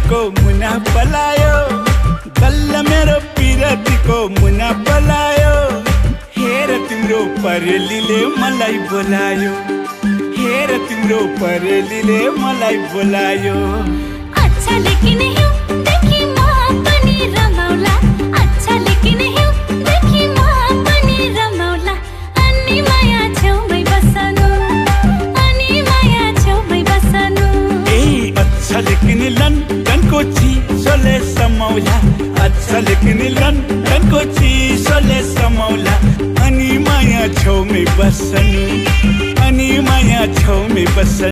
को मुना पलायो, बल्ल मेरो पिरती को मुना पलायो। हेर तिम्रो परेलीले मलाई बोलायो, हेर तिम्रो परेलीले मलाई बोलायो। अच्छा लेकिन हिउँ देखि म पनि रमाउला, अच्छा लेकिन हिउँ देखि म पनि रमाउला। अनि माया छेउमै बस्नु, अनि माया छेउमै बस्नु। ए अच्छा लेकिन लन्डनको चिसोले समाउला, अच्छा लेकिन लन्डनको चिसोले समाउला। अनि माया छेउमै बस्नु, अनि माया छेउमै बस्नु।